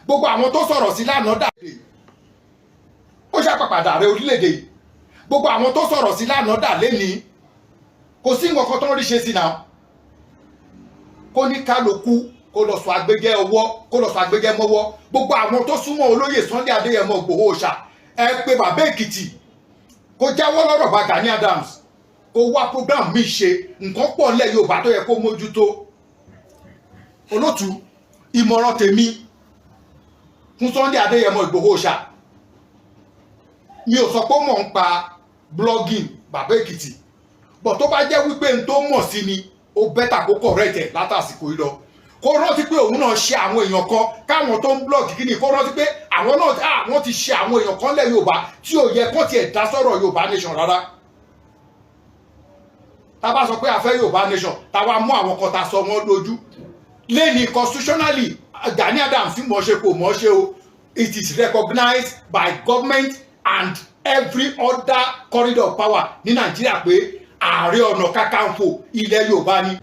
Gbogbo àwọn tó sọ̀rọ̀ sí lánàá dà, ó ṣàpàpàdà rẹ orílẹ̀-èdè yìí. Gbogbo àwọn tó sọ̀rọ̀ sí lánàá dà lẹ́ni, kò sí nǹkan kan tó ń rí ṣe sí náà. Kó ní kálukú kó lọ sọ agbẹjẹ ọwọ́, kó lọ sọ agbẹjẹ mọ́wọ́. Gbogbo àwọn tó súnmọ́ olóyè Sunday Adéyẹmọ Ìgbòho Òòṣà, ẹ pé bàbá Èkìtì kó jáwọ́ lọ́rọ̀ bá Gani Adams, kó wá program mi ṣe. Nǹkan pọ̀ nílẹ̀ Yorùbá tó yẹ kó mójútó. Olótú, ìmọ̀ràn tèmi fún Sunday Adéyẹmọ Ìgbòho Òòṣà, mi ò sọ pé ó mọ̀ ń pa blogging bàbá Èkìtì bọ̀. Tó bá jẹ́ wípé n tó mọ̀ sí ni, ó better kó correct ẹ̀ látàsìkò yìí lọ. Kó rántí pé òun náà ṣe àwọn èèyàn kan káwọn tó ń blog kíni, kó rántí pé àwọn náà wọ́n ti ṣe àwọn èèyàn kan lẹ̀ Yorùbá tí ò yẹ kó tiẹ̀ dá sọ̀rọ̀ Yorùbá nation rárá. Tá a bá sọ pé a fẹ́ Yorùbá nation, tá a wá mú àwọn kan tá a sọ wọ́n lójú lẹ́ni. Constitutionally, Gani Adams mọ̀ ṣe kò mọ̀ ṣe o, it is recognized by government and every other corridor of power ní Nàìjíríà pé Ààrẹ Ọ̀nà Kakanfò ilẹ̀ Yorùbá ni.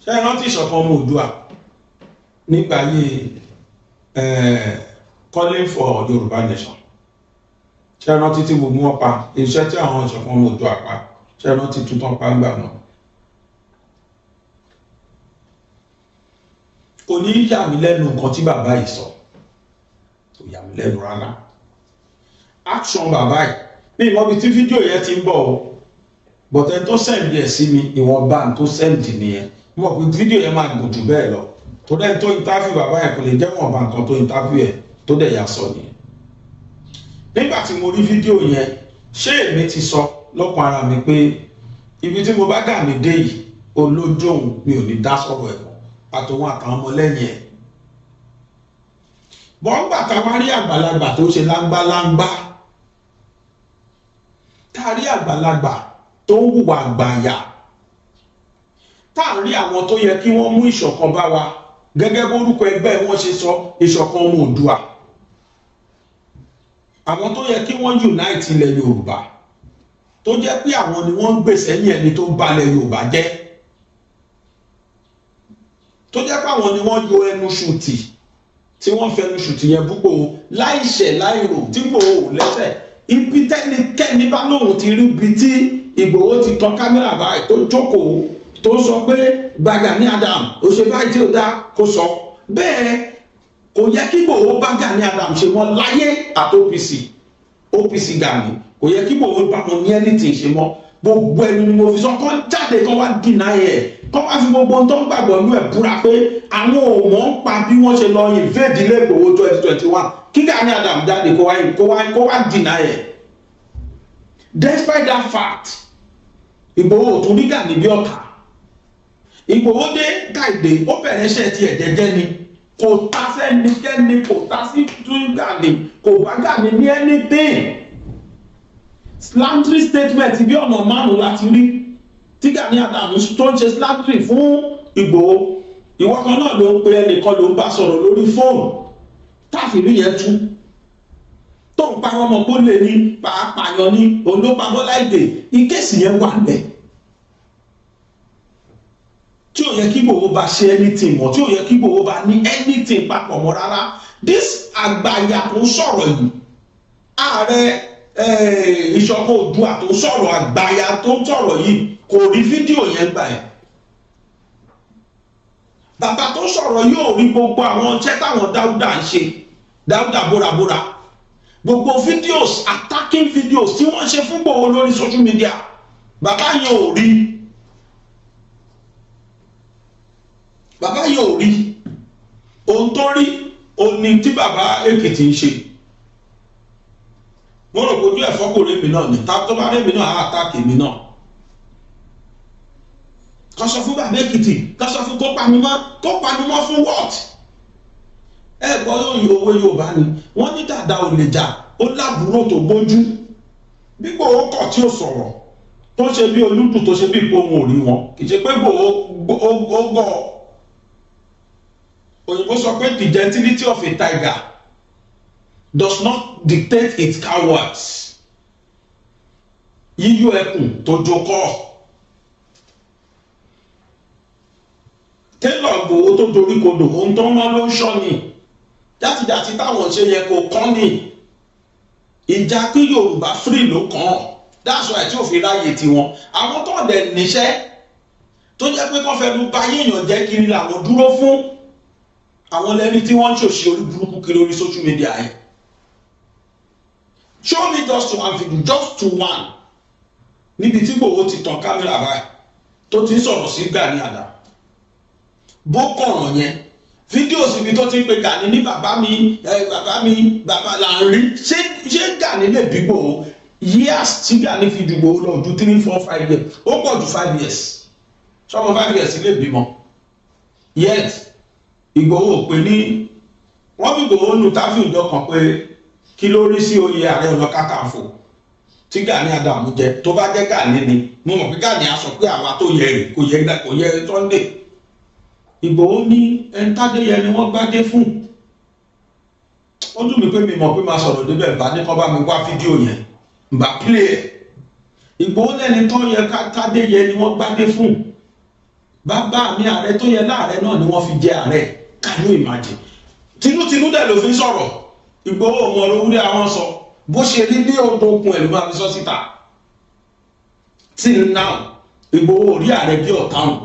Ṣé ẹ rántí Ìṣọ̀kan Ọmọ Oòduà nígbà ayé calling for Yorùbá nation? Ṣé ẹ rántí tí gbogbo wọn pa iṣẹ́ tí àwọn Ìṣọ̀kan Ọmọ Oòduà pa? Ṣé ẹ rántí tuntun pa ńgbà náà? Kò ní yà mí lẹ́nu nǹkan tí bàbá yìí sọ, kò yà mí lẹ́nu rárá. Action bàbá yìí ní ìmọ̀ bíi tí fídíò yẹn ti ń bọ̀ o, but ẹni tó send ẹ̀ sí mi, ìwọ̀nba tó send nìyẹn. Mo mọ̀ pé fídíò yẹn máa gùn jù bẹ́ẹ̀ lọ, tó dẹ́ni tó interview bàbá yẹn, kò lè jẹ́ wọ̀nba nǹkan tó interview ẹ̀ tó dẹ̀ yà sọ nìyẹn. Nígbà tí mo rí fídíò yẹn, ṣé èmi ti sọ lọ́kàn ara mi pé ibi tí mo bá Gani dé yìí, olójóun mi ò ní dá sọ̀rọ̀ ẹ̀ mọ́, àtòun àtàwọn ọmọlẹ́yìn ẹ̀ bọ́ngbà táwa rí àgbàlagbà tó ṣe láńgbáláńgbá, tá a rí àgbàlagbà tó ń hùwà àgbàyà, tá a rí àwọn tó yẹ kí wọ́n mú ìṣọ̀kan bá wa gẹ́gẹ́ bórúkọ ẹgbẹ́ wọn ṣe sọ, Ìṣọ̀kan Ọmọ Oòduà, àwọn tó yẹ kí wọ́n unite ilẹ̀ Yorùbá, tó jẹ́ pé àwọn ni wọ́n ń gbè sẹ́yìn ẹni tó ń balẹ̀ Yorùbá jẹ́, tó jẹ́ pé àwọn ni wọ́n yọ ẹnu ṣùtì tí wọ́n fẹnu ṣùtì yẹn búgbò láìṣẹ̀ láìrò tí Ìgbòho ò lẹ́sẹ̀. Ibi tẹ́nikẹ́ni bá lóun ti rí ibi tí Ìgbòho ti tan kámẹ́rà báyìí, tó jókòó, tó sọ pé gba Gani Adams ó ṣe báyìí tí ó dá, kó sọ bẹ́ẹ̀. Kò yẹ kí Ìgbòho bá Gani Adams ṣe wọn láyé àti OPC, OPC Gani. Kò yẹ kí Ìgbòho bá wọn ní anything ṣe mọ́. Gbogbo ẹnu ni mo fi sọ. Kọ́ jáde, kọ́ wá deny ẹ̀, kọ́ wá fi gbogbo ohun tó ń gbàgbọ́ inú ẹ̀ búra pé àwọn ò mọ̀ ń pa bí wọ́n ṣe lọ invade ilé Ìgbòho 2021. Kí Gani Adams jáde, kó wá deny ẹ̀. Despite that fact, Ìgbòho ò tún rí Gani bí ọ̀tá. Ìgbòho dé káìdé, ó bẹ̀rẹ̀ iṣẹ́ tiẹ̀ jẹ́jẹ́ ni. Kò ta sẹ́nikẹ́ni, kò ta sí tún Gani, kò bá Gani ní anything. Slandering statement bí ọ̀nà márùn láti rí tí Gani Adams tó ń ṣe slandering fún Ìgbòho. Ìwọ kan náà ló ń pe ẹnìkan, ló ń bá sọ̀rọ̀ lórí fóònù, táàfìrí yẹn tú, tó ń parọ́ ọmọ kó lè ní pàápàá ní òun ló pa Bọ́lá Ìgè. Ìkéèsì yẹn wà lẹ̀ tí ò yẹ kí Ìgbòho bá ṣe anything mọ́, tí ò yẹ kí Ìgbòho bá ní anything papọ̀ mọ́ rárá. This àgbàyà tó ń sọ̀rọ̀ yìí, ààrẹ Ìṣọ̀kan Oòduà tó ń sọ̀rọ̀, àgbàyà tó ń sọ̀rọ̀ yìí, kò rí fídíò yẹn gbà ẹ̀. Bàbá tó sọ̀rọ̀ yóò rí gbogbo àwọn iṣẹ́ táwọn Dáúdà ń ṣe, Dáúdà bórabóra, gbogbo videos, attacking videos tí wọ́n ṣe fún Ìgbòho lórí social media, bàbá yẹn ò rí. Bàbá yẹn ò rí. Ohun tó rí òní tí bàbá Èkìtì ń ṣe, mo rò ojú ẹ̀fọ́ kò rí mi náà ní tó bá rí mi náà, á attack mi náà. Kó sọ fún bàbá Èkìtì, kó sọ fún kó panumọ́. Kó panumọ́ fún what? Ẹ gbọ́ yóò yọ owó Yorùbá ni wọ́n ní dàda ò lè jà, ó lábúrò tó gbójú. Bí Ìgbòho kọ̀ tí ó sọ̀rọ̀, tó ṣe bí olúdù, tó ṣe bí ipò ohun ò rí wọn, kì í ṣe pé Ìgbòho ó gọ̀. Òyìnbó sọ pé the gentility of a tiger does not dictate its cowards. Yíyó ẹkùn tó jókòó tẹ́lọ̀ Ìgbòho tó dorí kodò, ohun tó ń rán ló ń ṣọ́ ni. Játijàti táwọn ṣe yẹ kó kán ní ìjà kí Yorùbá free ló kàn án. That's why tí ò fi ráyè tiwọn. Àwọn tó ń dẹ̀ níṣẹ́ tó jẹ́ pé kán fẹnu bà yéèyàn jẹ́ kiri làwọn dúró fún. Àwọn lẹ́ni tí wọ́n ń ṣòṣì orí burúkú kiri orí social media yẹn. Show me just one video, just one, níbi tí Ìgbòho ti tàn camera báyìí tó ti ń sọ̀rọ̀ sí Gani Adams. Bó kọ̀ràn yẹn, fídíò síbi tó ti ń pe Gani ní bàbá mi, ẹ bàbá mi, bàbá là ń rí. Ṣé Gani lè bí Ìgbòho? Years tí Gani fi ju Ìgbòho lọ ju 3, 4, 5 years, ó pọ̀ ju 5 years. Sọmọ 5 years lè bímọ? Yet Ìgbòho pè ní wọ́n bí Ìgbòho nù táfíù ìjọ kan pé kí ló rí sí oyè Ààrẹ Ọ̀nà Kakanfò tí Gani Adams jẹ. Tó bá jẹ́ Gani ni, mo mọ̀ pé Gani á sọ pé àwa tó yẹ rè kò yẹ, kò yẹ Sunday Ìgbòho. Ní ẹni ni wọ́n gbádé fún. Ó dùn mí pé mi mọ̀ pé máa sọ̀rọ̀ débẹ̀ bá ní kọ́ bá mi wá fídíò yẹn bá play ẹ̀. Ìgbòho lẹ́ni tó yẹ ká tádé yẹ ni wọ́n gbádé fún. Bàbá mi, ààrẹ tó yẹ láàrẹ náà ni wọ́n fi jẹ ààrẹ. Can you imagine? Tinútinú dẹ̀ ló fi ń sọ̀rọ̀. Ìgbòho ọmọ olówúdé àwọn sọ bó ṣe rí ní odò okun ẹ̀ ló máa fi sọ síta. Till now, Ìgbòho rí ààrẹ bí ọ̀tá hùn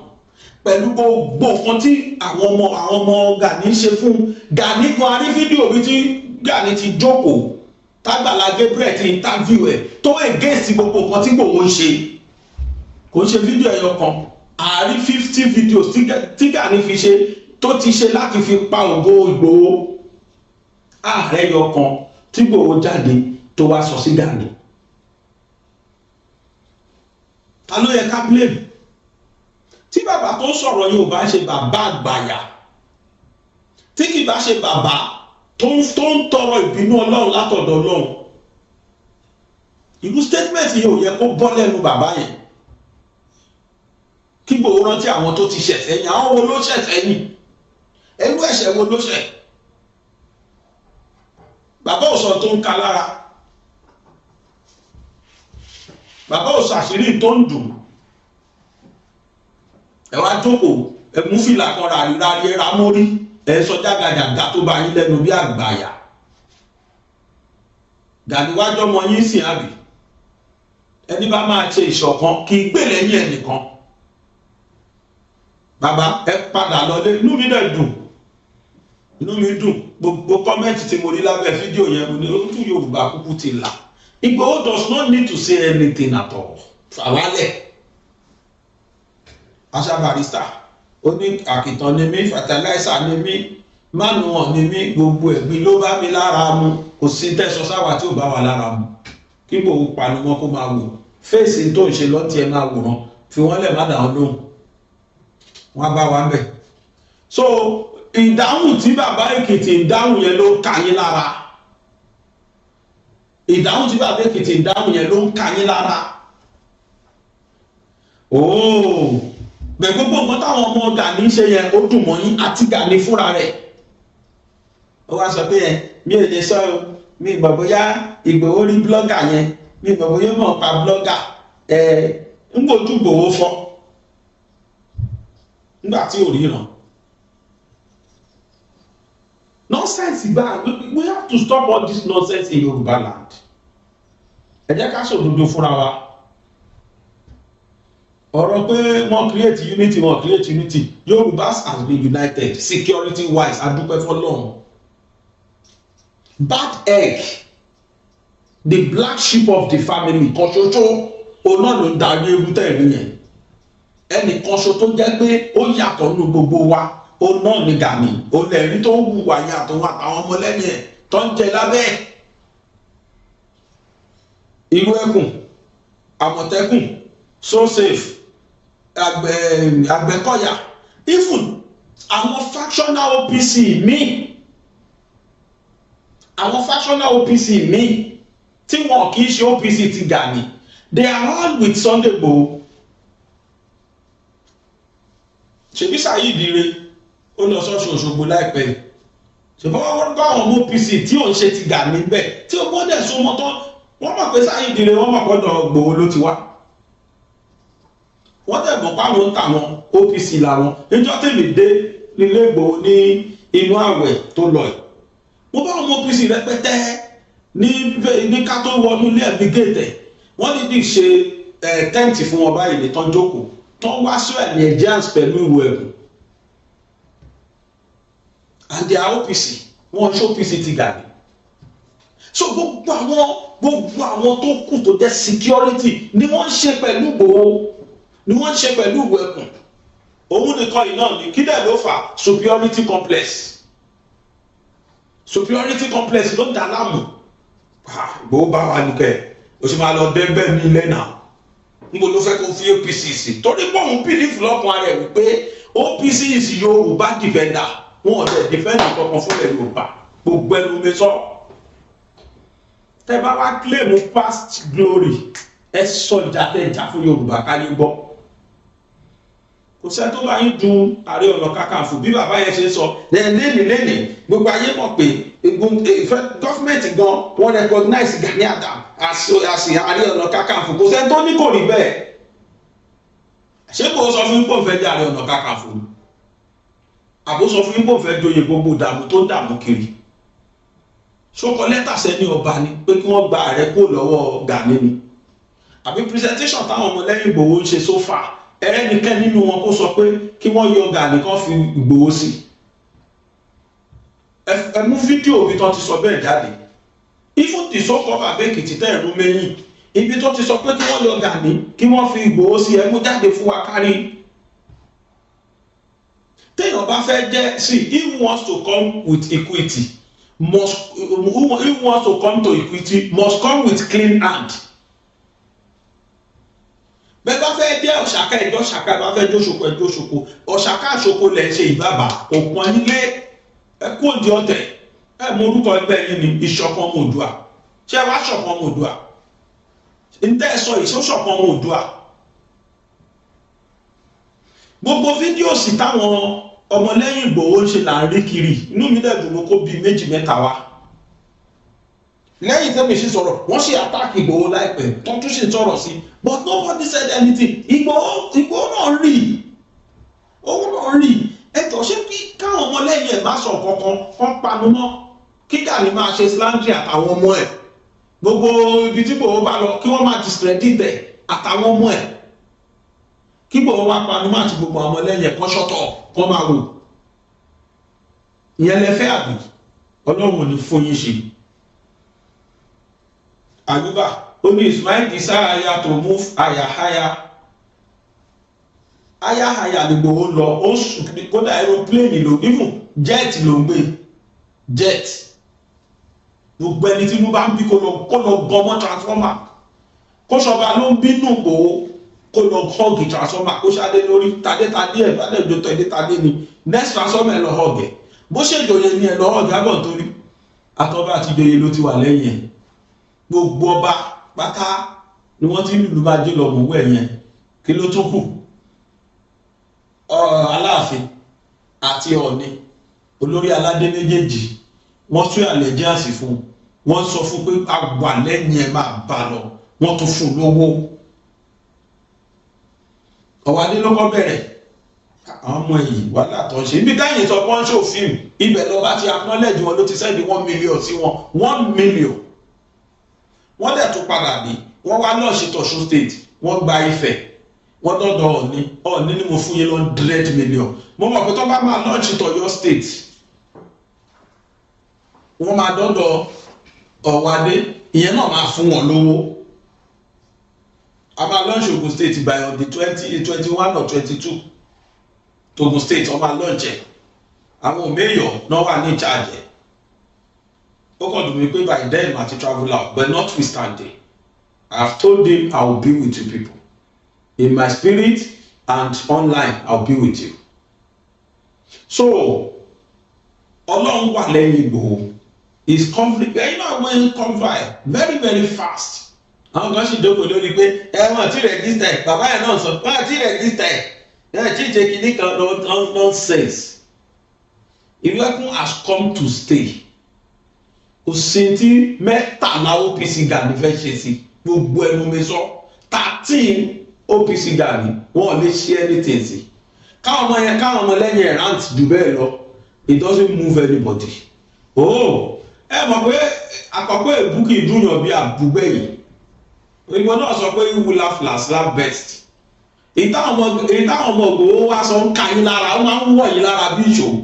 pẹ̀lú gbogbo nǹkan tí àwọn ọmọ Gani ṣe fún Gani kan. A rí fídíò bí tí Gani ti jókòó tágbàlá Gabriel ti interview ẹ̀ tó against gbogbo nǹkan tí Ìgbòho ń ṣe. Kò ń ṣe fídíò ẹyọ kan, àárí 50 videos tí Gani fi ṣe, tó ti ṣe láti fi pa ògo Ìgbòho. Ààrẹ yọ kan tí Ìgbòho jáde tó wá sọ sí Gani. Ta ló yẹ ká blame? Tí bàbá tó sọ̀rọ̀ yóò bá ṣe bàbá àgbàyà, tí kì bá ṣe bàbá tó ń tọrọ ìbínú Ọlọ́run látọ̀dọ̀ Ọlọ́run, irú statement yìí ò yẹ kó bọ́ lẹ́nu bàbá yẹn. Kí Ìgbòho rántí àwọn tó ti ṣẹ̀ sẹ́yìn. Àwọn wo ló ṣẹ̀ sẹ́yìn? Ẹnu ẹ̀ṣẹ̀ wo ló ṣẹ̀? Bàbá ò sọ tó ń ka lára, bàbá ò sọ àṣírí tó ń dùn. Ẹ wá jókòó, ẹ mú fìlà kan rà rí, ẹ ra mórí, ẹ sọ jágajàga tó bá yín lẹ́nu bí àgbàyà. Gani wájú ọmọ yín sìn àbí? Ẹni bá máa ṣe ìṣọ̀kan kì í gbè lẹ́yìn ẹnìkan. Bàbá, ẹ padà lọlé. Inú mi dẹ̀ dùn, inú mi dùn. Gbogbo comment tí mo rí lábẹ́ fídíò yẹn, mo ní ojú Yorùbá kúkú ti là. Ìgbòho does not need to say anything at all. Fàwálẹ̀ aṣá barrister, ó ní àkìtàn ni mí, fertilizer ni mí, mánu hàn ni mí, gbogbo ẹ̀gbin ló bá mi lára mu. Kò sí tẹ̀sán sáwà tí ò bá wà lára mu. Kí Ìgbòho panumọ́, kó máa wò fèsì tó ń ṣe lọ́tì ẹ̀, máa wòran, fi wọ́n lẹ̀, má dà wọ́n lóhùn, wọ́n á bá wa ń bẹ̀. So ìdáhùn tí bàbá Èkìtì ń dáhùn yẹn ló ń ka yín lára. Ìdáhùn tí bàbá Èkìtì ń dáhùn yẹn ló ń ka yín lára. Ooo, bẹ́ẹ̀ gbogbo nǹkan táwọn ọmọ Gani ṣe yẹn, ó dùn mọ́ yín àti Gani fúnra rẹ̀. Ó wá sọ pé ẹ mi ò lè sọ o, mi ì mọ̀ bóyá Ìgbòho rí blogger yẹn, mi ì mọ̀ bóyá mọ̀ pa blogger ẹ ń gbójú Ìgbòho fọ́ nígbà tí ò ríran. Nonsense gbà. We have to stop all this nonsense in Yorùbá land. Ẹ jẹ́ ká sòdodo fúnra wa. Ọ̀rọ̀ pé wọ́n create unity, wọ́n create unity, Yorùbá has been united security wise. Adúpẹ́ fọlọ́run. Bad egg, the black sheep of the family kan ṣoṣo, òun náà ló ń darí ewu tẹ̀rí yẹn. Ẹnìkan ṣo tó jẹ́ pé ó yàtọ̀ nínú gbogbo wa, òun náà ní Gani. Òun lẹ̀rí tó ń hùwà yẹn, àtòun àtàwọn ọmọlẹ́yìn ẹ̀ tó ń jẹ lábẹ́ ẹ̀. Irú ẹkùn, Àmọ̀tẹ́kùn, So Safe, Àgbẹ̀kọ̀yà, even àwọn factional OPC míì, àwọn factional OPC míì tí wọn kì í ṣe OPC ti Gani, they are all with Sunday Igboho. Ṣebí Saheed Ire ó lọ sọ́sùn Òṣogbo láìpẹ́ yìí, ṣùgbọ́n wọ́n bá àwọn ọmọ OPC tí ò ń ṣe ti Gani bẹ́ẹ̀, tí ó gbọ́dọ̀ súnmọ́ tán. Wọ́n mọ̀ pé Saheed Ire, wọ́n mọ̀ pọ́dọ̀ Ìgbòho ló ti wá. Wọ́n dẹ̀ mọ̀ páwọn ń tàwọn OPC làwọn. Níjọ́ tèmi dé nílé Ìgbòho ní inú àwẹ̀ tó lọ yìí. Mo bá ọmọ OPC rẹpẹtẹ ní ká tó wọnú ilé ẹ̀mí gate. Wọ́n ní bí ṣe tent fún wọn báyìí ní tán jókòó, tán wá sí allegiance pẹ̀lú ìwò ẹ̀kùn, and they are OPC. Wọ́n ṣe OPC ti Gani. So gbogbo àwọn tó kù tó jẹ́ security ni wọ́n ń ṣe pẹ̀lú Ìgbòho, ni wọ́n ń ṣe pẹ̀lú ìwò ẹ̀kùn. Òun nìkan yìí náà ni. Kí dẹ̀ ló fà? Superiority complex. Superiority complex ló ń dà láàmú. Ìgbòho bá wà nìkẹ́ o sì máa lọ dẹ́gbẹ́ ní ilé náà. Níbo ló fẹ́ kó fi OPC sí? Torí pé òun believe lọ́kàn ara ẹ̀ wípé OPC is Yorùbá defender. Wọn ò dẹ̀ defend kankan fún ilẹ̀ Yorùbá. Gbogbo ẹnu mi sọ, tẹ bá wá claim past glory, ẹ sọ ìjà tẹ ìjà fún Yorùbá káyé gbọ́. Kò sẹ́ni tó bá yín du Ààrẹ Ọ̀nà Kakanfò. Bí bàbá yẹn ṣe sọ lẹ́nìí lẹ́nìí, gbogbo ayé mọ̀ pé government gan, wọ́n recognize Gani Adams as Ààrẹ Ọ̀nà Kakanfò. Kò sẹ́ni tó ní kò rí bẹ́ẹ̀. Ṣé kò sọ fún pò fẹ́ jẹ́ Ààrẹ Ọ̀nà Kakanfò ni, àbó sọ fún pò fẹ́ joyè? Gbogbo dààmú tó ń dààmú kiri, ṣókọ lẹ́tà sẹ́ni ọba ni pé kí wọ́n gba ààrẹ kúrò lọ́wọ́ Gani ni, àbí presentation táwọn ọmọlẹ́yìn Ìgbòho ń ṣe so far, ẹnikẹ́ nínú wọn kó sọ pé kí wọ́n yọ Gani kan fi Ìgbòho sí? Ẹ mú fídíò bí tó ti sọ bẹ́ẹ̀ jáde. Even the so called bàbá Èkìtì tẹ́ ẹ̀rú mẹ́yìn, ibi tó ti sọ pé kí wọ́n yọ Gani, kí wọ́n fi Ìgbòho sí, ẹ mú jáde fún wa kárí. Téèyàn bá fẹ́ jẹ́, see, he wants to come with equity must, who wants to come to equity must come with clean hand. Bẹ́ẹ̀ bá fẹ́ jẹ́ ọ̀ṣàká, ẹjọ́ ṣàká. Bá fẹ́ jóṣoko, ẹjọ́ ṣoko. Ọ̀ṣàká àṣoko lẹ̀ ń ṣe. Ìbàbà òpin nílé, ẹ kú òdi ọ̀tẹ̀. Ẹ mọ orúkọ ẹgbẹ́ yín ni Ìṣọ̀kan Ọmọ Oòduà. Ṣé ẹ wá ṣọ̀kan ọmọ Oòduà? Ntẹ́ ẹ sọ ìṣọ̀kan ọmọ Oòduà. Gbogbo videos táwọn ọmọlẹ́yìn Ìgbòho ń ṣe là ń rí kiri. Inú mi dẹ̀ dùn, mo kó bíi méjì mẹ́ta wá. Lẹ́yìn tẹ́mi sì sọ̀rọ̀, wọ́n sì attack Ìgbòho láìpẹ́, tó tún sì sọ̀rọ̀ sí, but nobody said anything. Ìgbòho náà rí, òun náà rí ẹjọ́. Ṣé kí káwọn ọmọlẹ́yìn ẹ̀ má sọ kankan, kán panu mọ́, kí Gani máa ṣe slandry àtàwọn ọmọ ẹ̀? Gbogbo ibi tí Ìgbòho bá lọ, kí wọ́n máa discredit ẹ̀ àtàwọn ọmọ ẹ̀, kí Ìgbòho wá panu mọ́ àti gbogbo àwọn ọmọlẹ́yìn ẹ̀, kán ṣọ́tọ̀, kán máa wò. Ìyẹn lẹ fẹ́ àbí? Ọlọ́run ò ní fún yín ṣe. Àyùbá ó ní, "It's my desire to move higher, higher, higher, higher." Ní Ìgbòho lọ, ó sùn kódà aeroplane ló, even jet ló ń gbé, jet. Gbogbo ẹni tí inú bá ń bí, kó lọ gọmọ transformer. Kó sọba ló ń bínú Ìgbòho, kó lọ hug transformer, kó ṣadé lórí tadé tadé ẹ̀ bá dẹ̀ jọ tẹ̀dé tadé ni next transformer, ẹ̀ lọ hug ẹ̀. Bó ṣe ìjòyè ni, ẹ̀ lọ hug àbọ̀, nítorí àtọ́ba àti ìjòyè ló ti wà lẹ́yìn ẹ̀. Gbogbo ọba pátá ni wọ́n ti ń lùlù máa jẹ́ lọ mọ̀wé yẹn. Kí ló tún kù? Aláàfin àti Ọ̀ọ̀ni, olórí aládé méjèèjì, wọ́n tún allegiance fún. Wọ́n sọ fún pé a wà lẹ́yìn ẹ̀, máa bá lọ. Wọ́n tún fún lówó. Ọ̀wádé ló kọ́ bẹ̀rẹ̀. Àwọn ọmọ yìí, wàhálà tó ń ṣe ibi táyìn sọ pọ́n ṣò fíìmù ibẹ̀ lọ́ba ti acknowledge wọn, ló ti send 1 million sí wọn, 1 million. Wọ́n dẹ̀ tún padà dé, wọ́n wá náà ṣe tọ̀ṣun State, wọ́n gba Ifẹ̀, wọ́n dọ́dọ̀ Ọ̀ọ̀ni. Ọ̀ọ̀ni ni mo fún yín 100 million. Mo mọ̀ pé tó bá máa launch tọ̀yọ́ State, wọ́n máa dọ́dọ̀ Ọ̀wádé, ìyẹn náà máa fún wọn lówó. A máa launch Ogun State by on the 20, 21 or 22. Ogun State, wọ́n máa launch ẹ̀. Àwọn mayor náà wà ní charge ẹ̀. Ó kàn dùn mí pé by then màá ti travel out, but notwithstanding, I have told him I will be with you people in my spirit and online. I will be with you. So Ọlọ́run wà lẹ́yìn Ìgbòho, is covering. Ẹ̀yin náà wey cover very, very fast. Àwọn kan sì jókòó lórí pé ẹ wọn ti register ẹ. Bàbá yẹn náà sọ wọn ti register ẹ, ẹ tí ì ṣe kìíní kan. Nonsense. Ìrẹ́kùn has come to stay. Kò sí tí 13 OPC Gani fẹ́ ṣe sí. Gbogbo ẹnu mi sọ, 13 OPC Gani, wọn ò lè ṣe anything sí. Káwọn ọmọ yẹn, káwọn ọmọ lẹ́yìn ẹ̀ rant jù bẹ́ẹ̀ lọ, it doesn't move anybody. Oh, Ẹ mọ̀ pé àkọ́kọ́ èbú kì í dúnyàn bí àbúgbẹ̀yìn. Òyìnbó náà sọ pé "You will laugh last, laugh best." Èyí táwọn ọmọ Ìgbòho wá sọ ń ka yín lára, ó máa ń wọ̀ yín lára bí ìṣòwò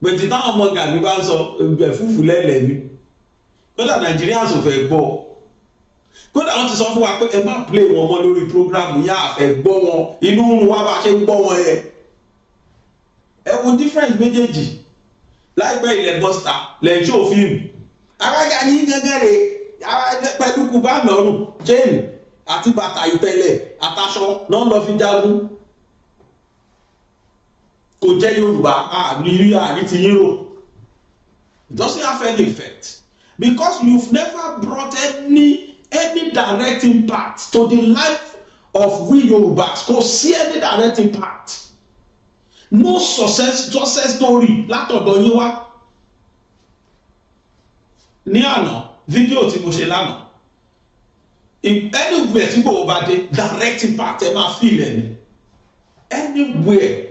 pètè. Táwọn ọmọ Gani bá ń sọ ẹgbẹ́ fúfú lẹ́lẹ̀ ni. Kódà Nigerians ò fẹ́ gbọ́. Kódà wọ́n ti sọ fún wa pé ẹ má play wọn mọ́ lórí program yá, àfẹ́ gbọ́ wọn, inú ń wá bá ṣe ń gbọ́ wọn yẹn. Ẹ wo difference méjèèjì. Láìpẹ́ ilẹ̀ bọ́sítà lẹ́yìn tí ò fíìmù arága yín gẹ́gẹ́ rè pẹ̀lú kùbá lọ́rùn, chain àti bàtà ìtẹ̀lẹ̀ àtàṣọ náà lọ fi jagun. Kò jẹ́ Yorùbá àní àní ti yín rò. It doesn't have any effect because you've never brought any direct impact to the life of we Yorùbás. Kò sí any direct impact, no success story látọ̀dọ̀ yín wá. Ní àná, fídíò tí mo ṣe lánàá, anywhere tí Ìgbòho bá dé, direct impact ẹ máa feel ẹ ní anywhere.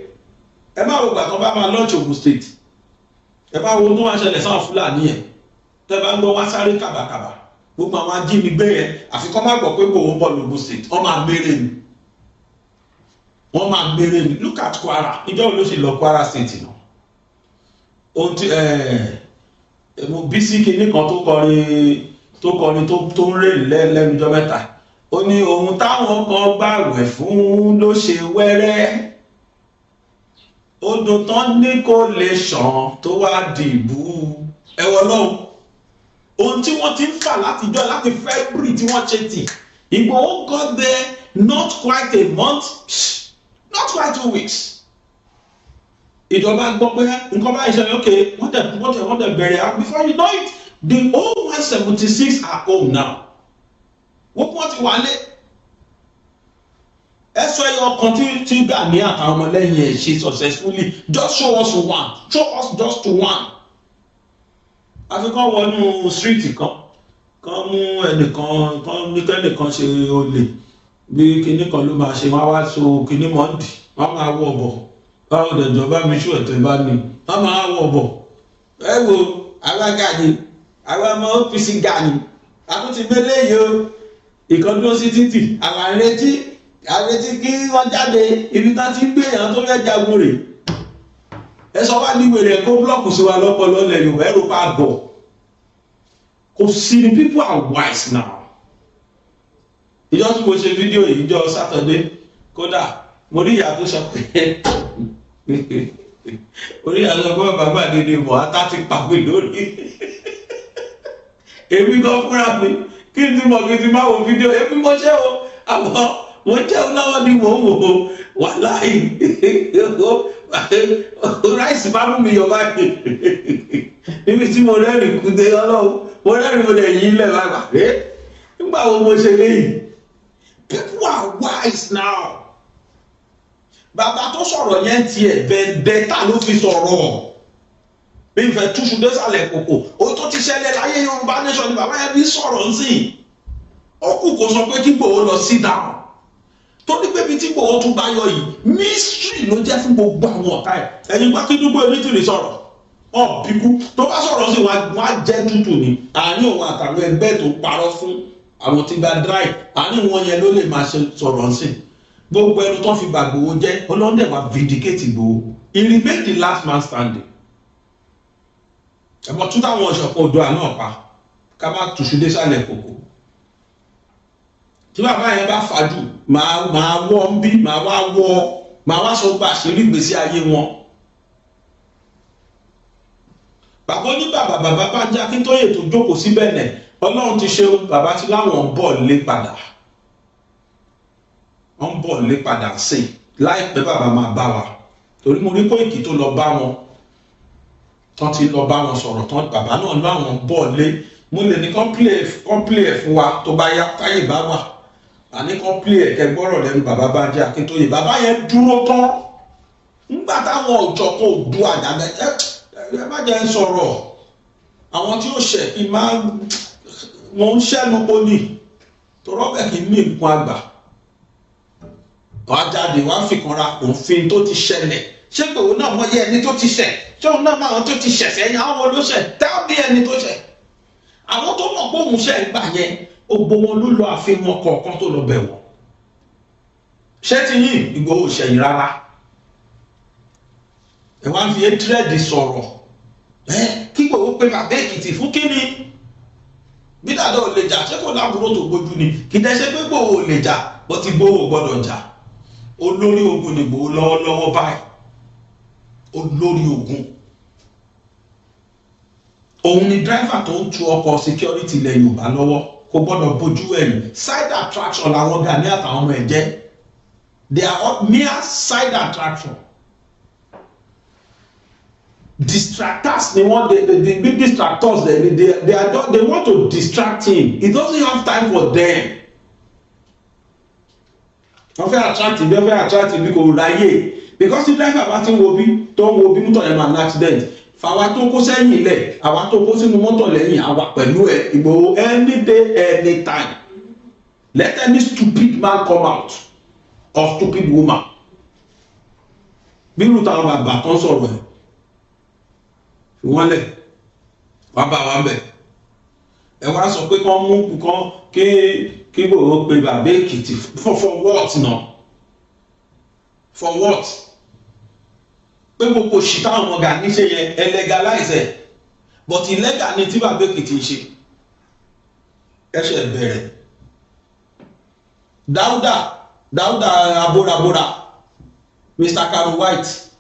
Ẹ máa wo gbàtàn bá máa launch Ogun State, ẹ bá wo tó máa ṣẹlẹ̀ sáwọn Fúlàní yẹn. Tẹ́ bá ń gbọ́ wá sáré kàbàkàbà, gbogbo àwọn ajínigbé yẹn, àfikọ́ má gbọ́ pé Ìgbòho ń bọ̀ lógun State, wọ́n máa mérè ni, wọ́n máa mérè ni. Look at Kwara. Ìjọ wo ló ṣe lọ Kwara State náà? Ohun tí mo Bísí kinní kan tó kọrin tó ń rè lẹ́nujọ́ mẹ́ta, ó ní ohun táwọn kan gbàwẹ̀ fún ló ṣe wẹ́rẹ́, odò tán ní kò lè ṣàn tó wá dìbò ẹwọ lọ́hùn. Ohun tí wọ́n ti ń fà látijọ́, láti February tí wọ́n ṣe tì, Ìgbòho got there not quite a month, not quite 2 weeks. Ìjọba gbọ́ pé nǹkan báyìí ṣẹlẹ̀, ok, wọ́n tẹ̀ bẹ̀rẹ̀. Before you know it, the whole 176 are home now. Wọ́n ti wálé. Ẹ sọ ẹyọ kan tí Gani àtàwọn ọmọlẹ́yìn ẹ̀ ṣe successfully. Just show us one, show us just one. Àfikún wọnú street kan kan, mú ẹnìkan kan, ní kẹ́nìkan ṣe olè bí kinní kan ló máa ṣe, wọ́n á wá so kinní mọ́ndì, wọ́n máa wọ̀ bọ̀. Báwo dẹ̀jọ́ bá mi ṣú ẹ̀tọ́ bá ní wọ́n máa wọ̀ bọ̀. Ẹ wo àwa Gani, àwa ọmọ OPC Gani, àtúntì mélé yìí o. Ìkan dúró sí títì, àwọn àrètí kí wọ́n jáde. Ibi tá ti ń gbé èèyàn tó fẹ́ jagun rè. Ẹ sọ wá ní wèrè kó block sí wa lọ́pọ̀lọ́ lẹ̀ Yorùbá. Ẹ̀rọ pa gọ̀ kò sí ni. People are wise now. Ìjọ tí mo ṣe fídíò yìí, ìjọ Saturday, kódà mo rí ìyá tó sọ pé, orí ìyá tó sọ pé bàbá gbàgede mọ̀ átá ti pàpè lórí èmi gan fúnra mi. Kí n ti mọ̀, kí n ti máa wo fídíò èmi, mo ṣe o, àmọ́ mo jẹun lọ́wọ́ ni mò ń wò ó. Wàláhì, rice bá mú mi yọ báyìí níbi tí mo rẹ́rìn kú dé. Ọlọ́run, mo rẹ́rìn, mo lè yí ilẹ̀ báyìí. Nígbà wo mo ṣe léyìí? People are wise now. Bàbá tó sọ̀rọ̀ yẹn tiẹ̀ vendetta ló fi sọ̀rọ̀, bí n fẹ́ túṣu désàlẹ̀ kòkò. Ó tó ti ṣẹlẹ̀ láyé Yorùbá nation ni bàbá yẹn fi sọ̀rọ̀ nsìn. Ó kù kó sọ pé kí Ìgbòho lọ sit down, torí pé ibi tí Ìgbòho tún bá yọ yìí, mystery ló jẹ́ fún gbogbo àwọn ọ̀tá ẹ̀. Ẹ̀yin gbá kí Dúpẹ́ Onítìrì sọ̀rọ̀ ọ̀ bíkú tó bá sọ̀rọ̀ sí wọn á jẹ́ tútù ní àárín òun àtàwọn ẹgbẹ́ tó parọ́ fún àwọn tí gba dry. Àárín wọn yẹn ló lè máa ṣe sọ̀rọ̀ sí gbogbo ẹnu tó fi gbàgbówó jẹ́. Ọlọ́dẹ̀ wá vindicate Ìgbòho. He remain the last man standing. Ẹ̀mọ́ tún táwọn ọ̀ṣọ̀kan Oòduà náà pa, ká má tùṣu désàlẹ̀ kòkò. Tí bàbá yẹn bá fàájù, máa wọ́ ń bí, máa wá wọ́, máa wá sọ gba àṣírí ìgbésí ayé wọn. Bàbá ní bàbá bàbá Bánjí Akíntóyè tó jókòó síbẹ̀ nẹ̀, Ọlọ́run ti ṣeun, bàbá ti láwọn ń bọ̀ lé padà, wọ́n ń bọ̀ lé padà sí láìpẹ́. Bàbá máa bá wa, torí mo rí Kóìkì tó lọ bá wọn tán, ti lọ bá wọn sọ̀rọ̀ tán. Bàbá náà láwọn ń bọ̀ lé. Mo lè ní kán play ẹ̀ fún wa tó bá yá, táyè bá wà, àní kán play ẹ̀ kẹ́ gbọ́rọ̀ lẹ́nu bàbá Bánjí Akíntóyè. Bàbá yẹn dúró tán nígbà táwọn ọ̀jọ̀kan ò du àdàbẹ̀. Ẹ má jẹ́ ń sọ̀rọ̀ àwọn tí ó ṣẹ̀ kí máa wọ́n ń ṣẹ́nu poli torọ́ bẹ́ẹ̀ kì í mí nǹkan àgbà. Wọ́n á jáde, wọ́n á fìkanra òfin tó ti ṣẹlẹ̀. Ṣé Ìgbòho náà mọ iye ẹni tó ti ṣẹ̀? Ṣé òun náà mọ àwọn tó ti ṣẹ̀ sẹ́yìn? Àwọn wo ló ṣẹ̀? Tell me ẹni tó ṣẹ̀. Àwọn tó mọ̀ pé òun ṣẹ̀ ń gbà yẹn, gbogbo wọn ló lọ àfihàn kọ̀ọ̀kan tó lọ bẹ̀ wọ́n. Ṣé ti yín Ìgbòho ṣẹ̀yìn rárá? Ẹ wá ń fi hatred sọ̀rọ̀ ẹ. Kí Ìgbòho pé bàbá Èkìtì fún kíni? Bí dàdá ò lè jà, ṣé kò láàbúrò tó gbójú ni? Kì í dẹ́ ṣe pé Ìgbòho ò lè jà bó ti Ìgbòho gbọ́dọ̀ jà. Olórí ogun ni Ìgbòho lọ́wọ́lọ́wọ́ báyìí. Olórí ogun òun ni driver tó ń tu ọkọ̀ security ilẹ̀ Yorùbá lọ́wọ́. Kò gbọ́dọ̀ bójú ẹ̀yìn. Side attraction làwọn Gani àtàwọn ọmọ ẹ̀ jẹ́. They are all mere side attraction, distractors ni wọ́n. They big distractors. They want to distract him. He doesn't have time for them. Wọ́n fẹ́ attract ibi, wọ́n fẹ́ attract ibi, kò ráyè, because tí driver bá ti ń wo bí tó ń wo bí, mọ́tò yẹn máa ní accident. Fàwa tó kó sẹ́yìn lẹ̀, àwa tó kó sínú mọ́tò lẹ́yìn, àwa pẹ̀lú ẹ̀, Ìgbòho, any day, anytime. Let any stupid man come out or stupid woman. Bí irú táwọn bàbá tó ń sọ̀rọ̀ ẹ̀, fi wọ́n lẹ̀, wá bá wa bẹ̀. Ẹ wá sọ pé kán mú kán kí Ìgbòho pe bàbá Èkìtì for what now? For what? Pé gbogbo òṣì táwọn ọmọ Gani ṣe yẹn, ẹ legalize ẹ, but illegal ni tí bàbá Èkìtì ń ṣe. Ẹ ṣe bẹ̀rẹ̀. Dáúdà, Dáúdà abórabóra, Mr Caro White,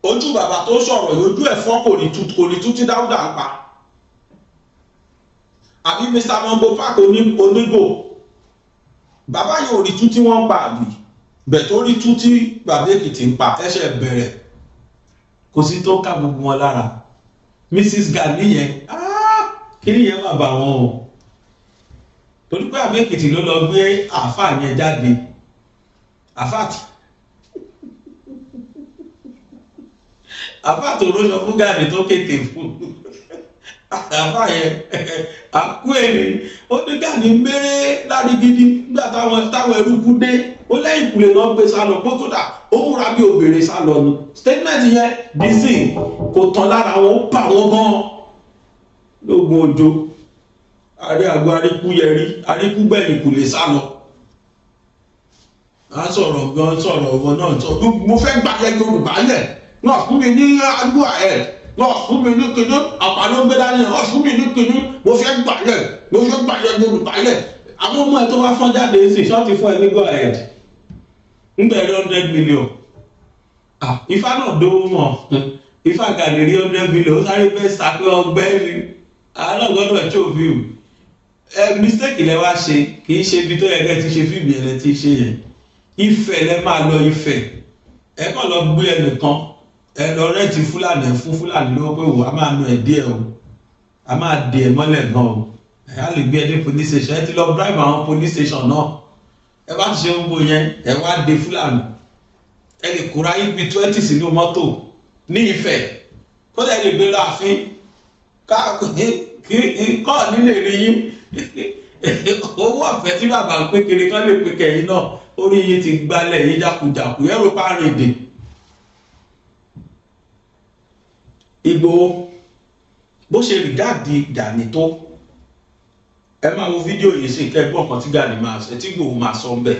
ojú bàbá tó sọ̀rọ̀ yìí, ojú ẹ̀ fọ́, kò ní tú tí Dáúdà ń pa. Àbí Mr Mambo Park onígò, bàbá yìí ò rí tú tí wọ́n ń pa, àbí bẹ̀ tó rí tú tí bàbá Èkìtì ń pa? Ẹsẹ̀ bẹ̀rẹ̀. Kò sí tó ká gbogbo wọn lára. Mrs Gani yẹn, kí ni yẹn má bà wọn o, torí pé àbí Èkìtì ló lọ gbé àáfàá yẹn jáde. Àáfàá tí àáfàá tó rọṣọ fún Gani tó kété fún àáfàá yẹn àkú èrè, ó ní Gani méré lárí gidi nígbà táwọn ẹrú kú dé. Ó lẹ́yìn ìkùlé náà gbé sálọ pé kódà ó múra bí obìnrin sálọ ni. Statement yẹn dísìn kò tán lára wọn, ó bà wọn gan lóògùn òjò àrí àgọ́ àríkú yẹrí àríkú gbẹ̀yìn kùlé sálọ. À ń sọ̀rọ̀ gan, sọ̀rọ̀ wọn náà sọ mo fẹ́ gbà yẹ Yorùbá lẹ̀ náà fún mi ní àdúrà ẹ̀ náà fún mi ní kinní àpàlọ́ gbé dání náà fún mi ní kinní. Mo fẹ́ gbà yẹ, mo fẹ́ gbà yẹ Yorùbá lẹ̀. Àwọn ọmọ ẹ̀ tó wá fọ́n jáde sí ṣọ́ọ̀tì fún ẹ ní go ahead ń bẹ̀rẹ̀ 100 million. Ifá náà dówó mọ̀. Ifá Gani rí 100 million, ó sáré fẹ́ sàpé ọgbẹ́ ni àárọ̀ gbọ́dọ̀ tó fíìmù ẹ. Mistake lẹ wá ṣe. Kì í ṣe ibi tó yẹ kẹ́ ti ṣe fíìmù yẹn lẹ ti ṣe yẹn. Ifẹ̀ lẹ máa lọ. Ifẹ̀ ẹ kàn lọ gbé ẹnìkan, ẹ lọ rent Fúlàní, ẹ fún Fúlàní lówó pé wò á máa nu ẹ díẹ̀ o, a máa dè ẹ mọ́lẹ̀ gan o. Ẹ á lè gbé ẹ dé police station. Ẹ ti lọ bribe àwọn police station náà. Ẹ bá ti ṣe gbogbo yẹn, ẹ wá dé Fúlàní, ẹ lè kóra yín bíi 20 sínú mọ́tò ní Ifẹ̀, kódà ẹ lè gbé lọ ààfin kọ́ nílé rí yín. Owó ọ̀fẹ́ tí bàbá ń pé kiri kán lè pé kẹ̀yìn náà, orí yín ti gbalẹ̀ yín jákujàku, ẹ̀rọ pàrìndè. Ìgbòho bó ṣe rìgáàdì Gani tó, ẹ máa wo fídíò yìí sí kẹgbọ́n kan tí Gani máa ṣe, tí Ìgbòho máa sọ ń bẹ̀.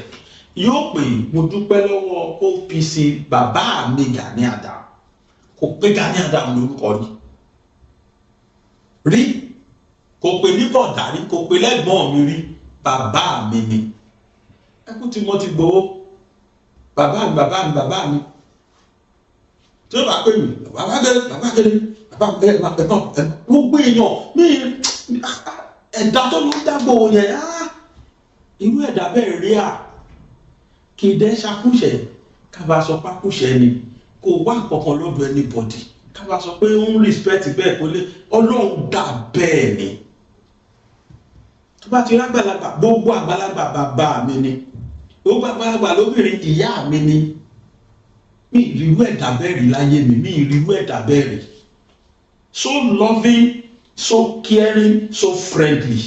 Yóò pè, mo dúpẹ́ lọ́wọ́ OPC, bàbá mi Gani Adams. Kò pé Gani Adams lórúkọ ni rí, kò pè ní bọ̀dá rí, kò pè lẹ́gbọ́n mi rí, bàbá mi ni. Ẹkú tí mo ti gbowó, bàbá mi, bàbá mi, bàbá mi. Tí ó bá pè mí, bàbá gẹ́gẹ́, bàbá gẹ́gẹ́, bàbá ẹ ẹ ẹ gbogbo èèyàn mi, ẹ̀dá tó ló ń dágbò yẹn, irú ẹ̀dá bẹ́ẹ̀ rí à. Kì í dẹ́ ṣakúṣẹ̀ kábà sọ pákúṣẹ̀ ni, kò wá kankan lọ́dọ̀ anybody kábà sọ pé ó ń respect bẹ́ẹ̀, kó lé Ọlọ́run dà bẹ́ẹ̀ ni. Tó bá ti rágbàlagbà, gbogbo àgbàlagbà bàbá mi ni, gbogbo àgbàlagbà lóbìnrin ìyá mi ni. Mi ìrírú ẹ̀dá bẹ́ẹ̀ rí láyé mi, mi ìrírú ẹ̀dá bẹ́ẹ̀ rí. So loving, so caring, so friendly.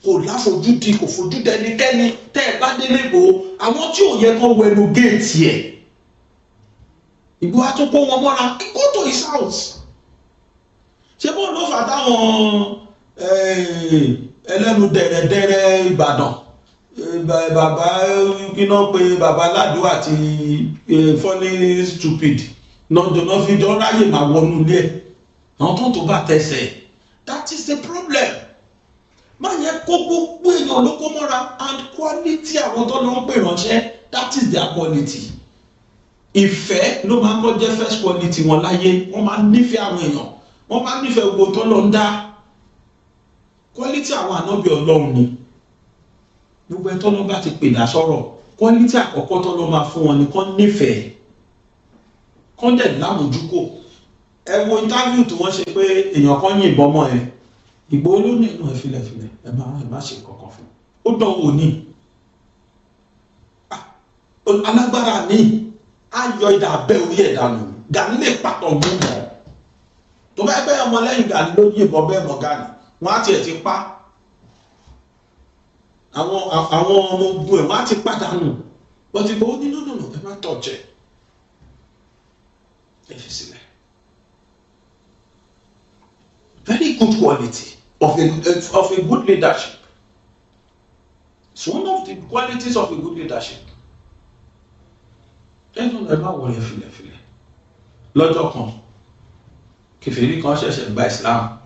Kò láfojúdi, kò fojú dẹnikẹ́ni. Tẹ́ ẹ bá délé bò ó, àwọn tí ò yẹ kán wẹnu géètì ẹ̀. Ìgbòho á tún kó wọn mọ́ra. Go to his house. Ṣé bó ló fà táwọn ẹlẹ́nu dẹ̀rẹ̀dẹ̀rẹ̀ Ìbàdàn, bàbá kíná pé bàbá aládùn àti funny stupid náà fi jọ ráyè máa wọnú ilé ẹ̀, àwọn tó ń tó bá tẹsẹ̀? That is the problem. Má yẹ kó gbogbo èèyàn ló kó mọ́ra, and quality àwọn tó lọ ń pè ránṣẹ́, that is their quality. Ìfẹ́ ló máa ń kọ́ jẹ́ first quality wọn láyé. Wọ́n máa ń nífẹ̀ẹ́ àwọn èèyàn, wọ́n máa ń nífẹ̀ẹ́ gbogbo tó lọ ń dá. Quality àwọn ànábì Ọlọ́run ni. Gbogbo ẹ̀ tọ́lọ́ bá ti pè dá sọ̀rọ̀, quality àkọ́kọ́ tọ́lọ́ máa fún wọn ni kán nífẹ̀ẹ́, kán dẹ̀ lámójúkò. Ẹ wo interview tí wọ́n ṣe pé èèyàn kan yìnbọn mọ́ ẹ. Ìgbòho ló ní inú ẹ filẹ̀ filẹ̀, ẹ má ṣe kankan fún ó dán wò ní alágbára ní á yọ idà abẹ́ orí ẹ̀ dànù. Gani lè pàtó mú mọ́ tó bá gbẹ́ ọmọ lẹ́yìn Gani ló yìnbọn bẹ́ẹ̀ mọ́ Gani, wọ́n á tiẹ̀ ti pa àwọn ọmọ ogun ẹ̀, wọ́n á ti pàdánù. Wọ́n ti gbọ́ ó ní nínú, ẹ má tọ̀jẹ̀, ẹ fi sílẹ̀. Very good quality of a good leadership. It's one of the qualities of a good leadership. Ẹnu ẹ má wọlé, filẹ̀filẹ̀. Lọ́jọ́ kan, kèfèrí kan ṣẹ̀ṣẹ̀ gba Islam.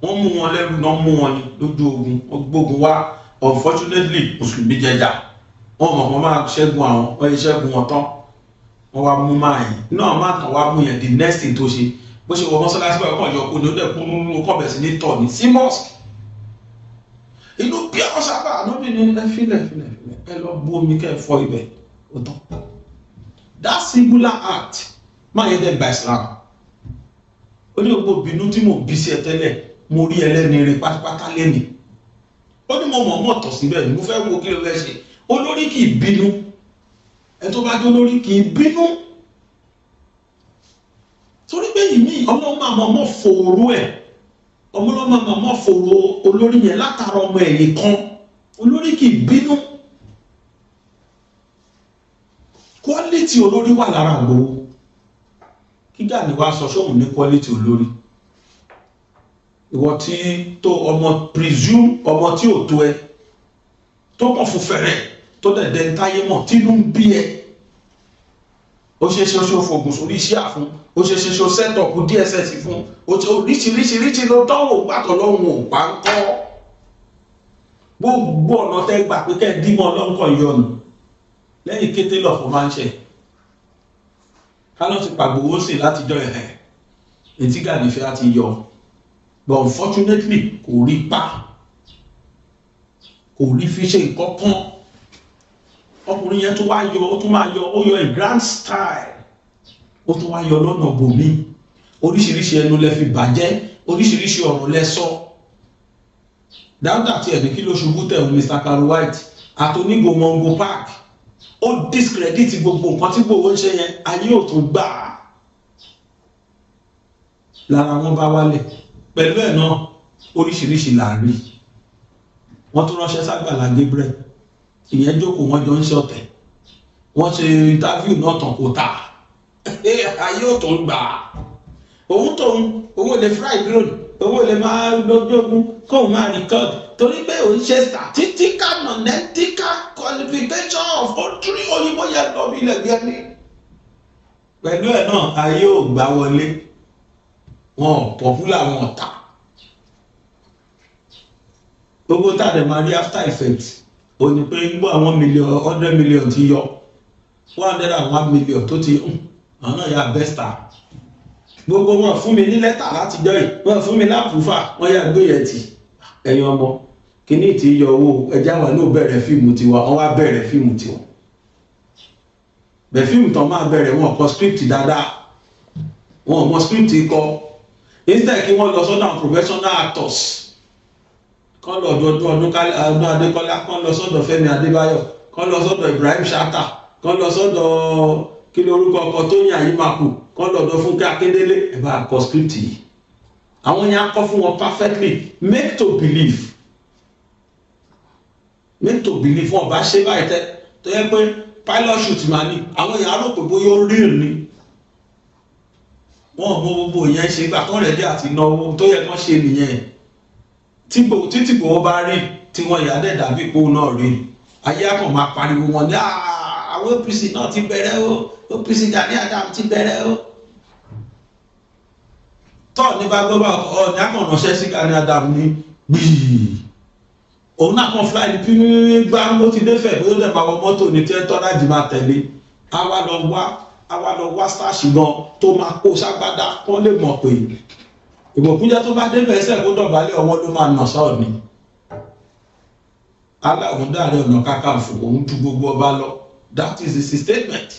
Wọ́n mú wọn lẹ́rú náà, mú wọn ní lójú ogun, wọ́n gbógun wá. Unfortunately, mùsùlùmí jẹjà. Wọ́n mọ̀ wọ́n máa ṣẹ́gun àwọn, wọ́n yẹ ṣẹ́gun wọn tán, wọ́n wá mú máa yẹn náà má tàn wá mú yẹn. The next thing tó ṣe, bó ṣe wọ mọ́sálásí báyìí, kàn yọ kó ní ó dẹ̀ kúrú, kàn bẹ̀ sí ní tọ̀ ní sí mosque. Inú bí àwọn sábà ànábì ní ẹ filẹ̀ filẹ̀ filẹ̀, ẹ lọ bú omi kẹ́ ẹ fọ ibẹ̀, ó tán. That singular act máa yẹ dẹ́ gba Islam. Ó ní gbogbo bínú tí mo bí sí ẹ tẹ́lẹ̀, mo rí ẹlẹ́ni rẹ pátápátá lẹ́ni. Ó ní mo mọ̀ mọ̀ tọ̀ síbẹ̀ ni mo fẹ́ wo kí ló fẹ́ ṣe. Olórí kì í bínú. Ẹ tó bá jó lórí kì í bínú, torí pé ìmí ọlọ́mọ àmọ́ mọ́ fòrò ẹ̀, ọmọlọ́mọ àmọ́ mọ́ fòrò olórí yẹn látara ọmọ ẹ̀yìn kan. Olórí kì í bínú. Quality olórí wà lára Ìgbòho. Kí Gani wá sọ sóhun ní quality olórí? Ìwọ tí tó ọmọ, presume ọmọ tí ò tó ẹ, tó kàn fún fẹ̀rẹ̀, tó dẹ̀dẹ̀ ń táyé mọ̀, tínú ń bí ẹ, ó ṣe ṣe ṣe fògùn sórí iṣẹ́ àfún, ó ṣe ṣe ṣe set up DSS fún, ó ṣe oríṣiríṣiríṣi ló dánwò gbàtọ̀ lọ́hùn ò pa ń kọ́. Gbogbo ọ̀nà tẹ́ gbà pé kẹ́ ẹ dímọ̀ ọlọ́nkọ̀ yọnu lẹ́yìn kété lọ́fọ̀ máa ń ṣe kálọ́ ti pàgbówó sí látijọ́ ẹ̀ etí Gani fẹ́ ti yọ. But unfortunately, kò rí pa, kò rí fi ṣe nǹkan kan. Ọkùnrin yẹn tún wá yọ, ó tún máa yọ, ó yọ in grand style, ó tún wá yọ lọ́nà bòmí. Oríṣiríṣi ẹnu lẹ fi bàjẹ́, oríṣiríṣi ọ̀rọ̀ lẹ sọ. Dáúdà tí ẹni kí ló ṣubú tẹ̀wọ̀n Mr. Caro White àtonígo Mongo Park, ó discredit gbogbo nǹkan tí gbogbo ń ṣe yẹn. Ayé ò tún gbà á lára wọn bá wálẹ̀ pẹ̀lú ẹ̀ náà. Oríṣiríṣi là ń rí. Wọ́n tún ránṣẹ́ ságbàlá Gabriel, ìyẹn jókòó, wọ́n jọ ń ṣọ̀tẹ̀, wọ́n ṣe interview náà tán, kò tà. Ayé ò tún gbà á. Òun tóun òun ò lè fly drone, òun ò lè máa lójú ogun kóun máa record, torí pé òun ṣe statistical non-ethical qualification of three òyìnbó yẹn lọ bí ilẹ̀ bí ẹni. Pẹ̀lú ẹ̀ náà, ayé ò gbà wọlé. Wọn ò popular, wọn ò tà. Gbogbo tá a dẹ̀ máa rí after effect ó ní pé gbọ́ àwọn million, 100 million ti yọ, 101 million tó ti àwọn náà yà bẹ́sítà. Gbogbo wọn fún mi ní lẹ́tà látijọ́ yìí, wọ́n fún mi lápùfà, wọ́n yà gbé yẹn tì. Ẹ̀yin ọmọ kìíní tí yọ owó ẹjá wa náà bẹ̀rẹ̀ fíìmù tiwa. Wọ́n wá bẹ̀rẹ̀ fíìmù tiwọn bẹ̀. Fíìmù tán máa bẹ̀rẹ̀, wọn kọ script dáadáa, wọn mọ script kọ. Instead kí wọ́n lọ sọ́dọ̀ àwọn professional actors, kán lọ ọdún ọdún ọdún Adékọ́lá, kán lọ sọ́dọ̀ Fẹ́mi Adébáyọ̀, kán lọ sọ́dọ̀ Ibrahim Chatta, kán lọ sọ́dọ̀ kí lórúkọ ọkọ Tóyìn Àyímàkù, kán lọ ọ̀dọ̀ Fúnkẹ́ Akíndélé, ẹ bá kọ script yìí. Àwọn yẹn á kọ fún wọn perfectly. Make to believe, make to believe. Wọn bá ṣe báyìí tẹ tó yẹ pé pilot shoot máa ní, àwọn èèyàn á rò pé bóyá ó real ni. Wọn ò mọ gbogbo yẹn ṣe gbà tán rẹ̀ dé àti náwó tó yẹ kán ṣe nìyẹn. Tí títí Ìgbòho bá rí tí wọ́n yà dẹ̀ dàbí ipò náà rí, ayé àkàn máa pariwo wọn ní àwọn OPC náà ti bẹ̀rẹ̀ o, OPC Gani Adams ti bẹ̀rẹ̀ o. Tọ́ ní bá gbọ́ bá ọ ní àkàn ránṣẹ́ sí Gani Adams ní gbìí, òun náà kàn fly ní pípín gbá, ó ti dé fẹ̀, bóyá ó dẹ̀ máa wọ mọ́tò ní tí ẹ tọ́lá jì máa tẹ̀lé. Àwa lọ wá starch gan tó máa kó ságbádá kán lè mọ̀ pé ìbòkúnjẹ́ tó bá débẹ̀ ẹsẹ̀ kó dọ̀bálẹ̀, ọwọ́ ló máa nà sọ́ọ̀ ni. Aláwọ̀ dáre ọ̀nà kakanfò, òun ju gbogbo ọba lọ. That is his statement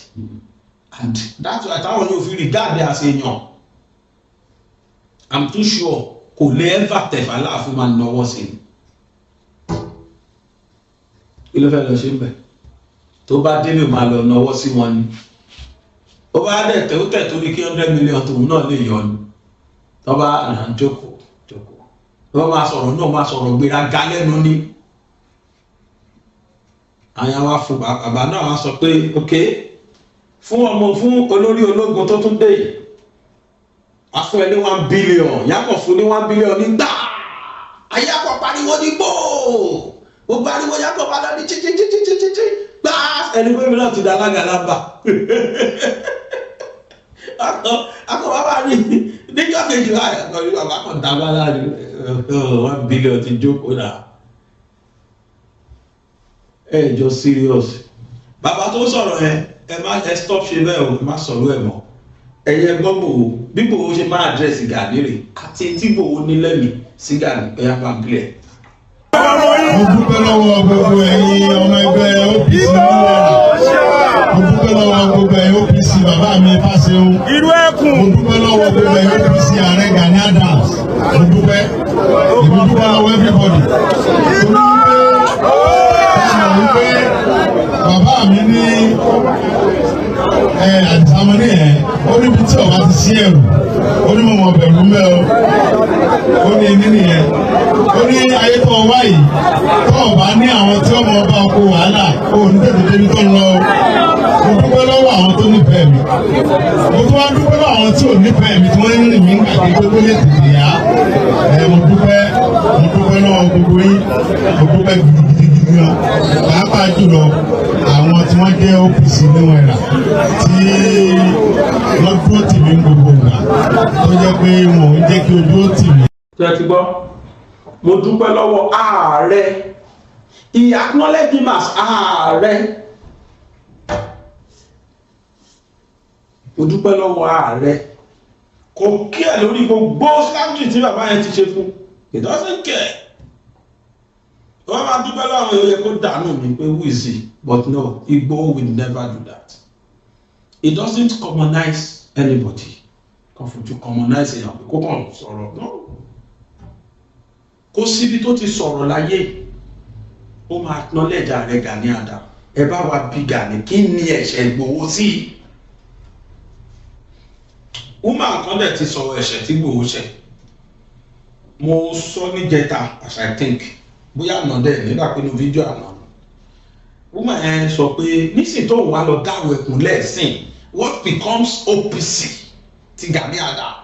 and that's why táwọn yóò fi regard as èèyàn. I'm too sure kò lè ever tẹ̀fà láàfin máa nọwọ́ sí i. Kí ló fẹ́ lọ ṣe ń bẹ̀? Tó bá délé, máa lọ nọwọ́ sí wọn ni. Ó bá dẹ̀ tẹ̀, ó tẹ̀ torí kí 100 million tòun náà lè yọ ni. Tó bá jókòó jókòó, tó bá máa sọ̀rọ̀ náà, máa sọ̀rọ̀ gbéraga lẹ́nu ní àyàn wa fún bàbá náà, wá sọ pé ok, fún ọmọ, fún olórí ológun tó tún dé yìí, a fún ẹ ní 1 billion. Yàtọ̀ fún ní 1 billion ní gbà, ayé àpọ̀ pariwo ní gbòó, gbogbo ariwo yàtọ̀ bá lọ ní chichichichichichi gbà. Ẹni pé mi náà ti da alága lábà akọ bàbá rí níjọ́ kejì báyìí, akọ ní bàbá kan dá bá láàrin 1 billion ti jókòó náà. Ẹ jọ serious, bàbá tó sọ̀rọ̀ yẹn, ẹ má ẹ stop ṣe bẹ́ẹ̀ o, ẹ má sọ̀rọ̀ ẹ̀ mọ́. Ẹ̀yẹ gbọ́ Ìgbòho, bí Ìgbòho ṣe máa address Gani rè àti tí Ìgbòho ní lẹ́mìí sí Gani, ẹ̀yà bá ń bilẹ̀. Mo dúpẹ́ lọ́wọ́ gbogbo ẹ̀yin ọmọ ẹgbẹ́ OPC nílẹ̀. Mo dúpẹ́ lọ́wọ́ gbogbo ẹ̀yin OPC, bàbá mi Fáṣeun. Irú ẹkùn. Mo dúpẹ́ lọ́wọ́ gbogbo ẹ̀yin OPC, ààrẹ Gani Adams. Mo dúpẹ́, èmi dúpẹ́ lọ́wọ́ everybody. Torí wípé bàbá mi ní ẹ àdìsámọ́ ní ẹ̀, ó níbi tí ọba ti sí ẹ̀rù, ó ní mọ̀mọ́ bẹ̀rù mẹ́ o. Ó ní ní nìyẹn, ó ní ayé tó wá yìí, tó ọba ní àwọn tí ọmọ ọba ọkọ wàhálà, ó ní tètè débi tó ń lọ o. Mo dúpẹ́ lọ́wọ́ àwọn tó nífẹ̀ẹ́ mi. Mo tún wá dúpẹ́ lọ́wọ́ àwọn tí ò nífẹ̀ẹ́ mi, tí wọ́n ń rìn mí kàkiri pé kó lè tètè yá ẹ. Mo dúpẹ́, mo dúpẹ́ lọ́wọ́ gbogbo yín. Mo dúpẹ́ gidigidi gan, pàápàá jùlọ àwọn tí wọ́n jẹ́ OPC níwọ̀n ẹ̀rà tí wọ́n dúró tì mí gbogbo ìgbà, tó jẹ́ pé wọn ò ń jẹ́ kí ojú ó tì mí. Tí ẹ ti gbọ́, mo dúpẹ́ lọ́wọ́ ààrẹ. He acknowledge him as ààrẹ. Mo dúpẹ́ lọ́wọ́ ààrẹ. Kò kí ẹ̀ lórí gbogbo scandal tí bàbá yẹn ti ṣe fún. He doesn't care. Wọ́n máa dúpẹ́ lọ́wọ́ àwọn èèyàn kó dànù mí pé who is he? But no, Igboho will never do that. He doesn't commonize anybody. Kàn fojú commonize èèyàn pé kó kàn sọ̀rọ̀, no. Kó síbi tó ti sọ̀rọ̀ láyé, ó máa acknowledge ààrẹ Gani Adams. Ẹ bá wa bí Gani, kí ni ẹ̀ṣẹ̀ Ìgbòho sí? Woman kan dẹ̀ ti sọ̀rọ̀ ẹ̀ṣẹ̀ tí Ìgbòho ṣẹ̀. Mo sọ níjẹta, as I think, bóyá àná dẹ̀ nígbà pé inú fídíò àná, woman yẹn sọ pé nísìnyí tó wà lọ dárò ẹkùn lẹ́ẹ̀sìn, what becomes OPC ti Gani Adams?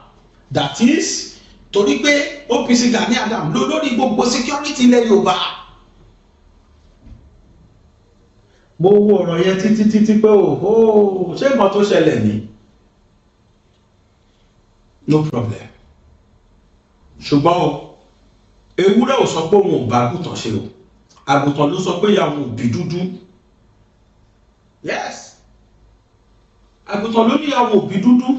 That is, torí pé OPC Gani Adams ló lórí gbogbo security ilẹ̀ Yorùbá. Mo wo ọ̀rọ̀ yẹn títí títí pé òhó, ṣé nǹkan tó ṣẹlẹ̀ ní? No problem. Ṣùgbọ́n o, ewúrẹ́ ò sọ pé òun ò bá àgùntàn ṣe o. Àgùntàn ló sọ pé ìyá òun ò bí dúdú. Yes, àgùntàn ló ní ìyá òun ò bí dúdú.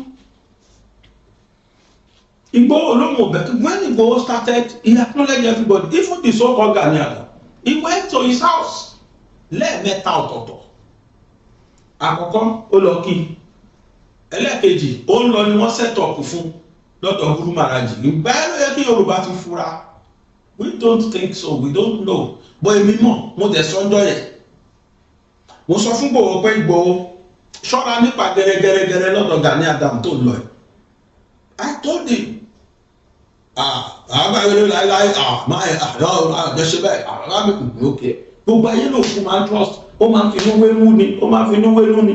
Igboho lóhùn ọbẹ. When Igboho started, he acknowledged everybody, even the so-called Gani Adams. He went to his house lẹ́ẹ̀mẹ́ta ọ̀tọ̀ọ̀tọ̀. Àkọ́kọ́, ó lọ kí. Ẹlẹ́ẹ̀kejì, ó ń lọ ni wọ́n set up fún lọ́dọ̀ Guru Maharaji. Ìgbà ẹ ló yẹ kí Yorùbá ti fura. We don't think so, we don't know, but èmi mọ̀. Mo dẹ̀ sọ́njọ́ yẹn, mo sọ fún Igboho pé Igboho, ṣọ́ra nípa gẹ́rẹ́gẹ́rẹ́gẹ́rẹ́ lọ́dọ̀ Gani Adams tó ń lọ ẹ̀. I told him, àgbà yẹn láíláí, máa ẹ̀ àjọṣe bẹ́ẹ̀ àgbà mi. Ok, gbogbo ayé ló fún máa ń trust, ó máa ń finú wénú ni, ó máa ń finú wénú ni.